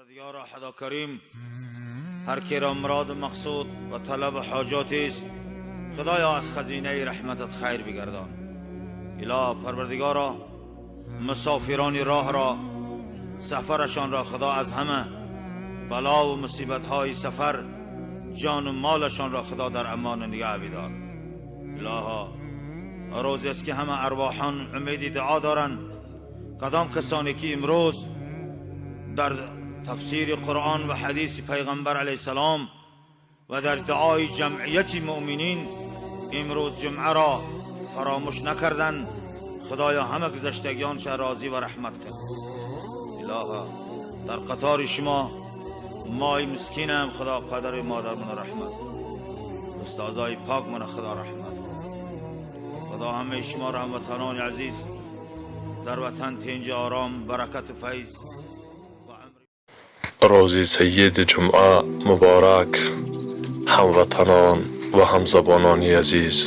Парвардигоро, Худо Карим, ҳар ки ро мурод ва мақсуд ва талаб ва ҳоҷат аст, Худоё, аз хазинаи раҳматат хайр бигардон. Илоҳ Парвардигоро, мусофирони роҳ ро, сафарашон ро Худо аз ҳама бало ва мусибатҳои сафар, ҷон ва молашон ро Худо дар амон нигаҳ бидор. Илоҳо, рӯзе аст ки ҳама арвоҳон умеди дуо доранд. Кадом касоне ки имрӯз дар тафсири Қуръон ва ҳадиси Паёмбар алайҳиссалом ва дар дуои ҷамъияти мӯъминин имрӯз ҷумъаро фаромӯш накарданд, Худоё, ҳама гузаштагонашро розӣ ва раҳмат кун. Илоҳо, дар қатори шумо мои мискинам, Худо падару модарамонро раҳмат кун, устозои покамонро Худо раҳмат кун. Худо ҳамаи шуморо, ҳамватанони азиз, дар ватан тинҷ, ором, баракат ва файз ва умр. Рӯзи Саиди Ҷумъа муборак, ҳамватанон ва ҳамзабонони азиз.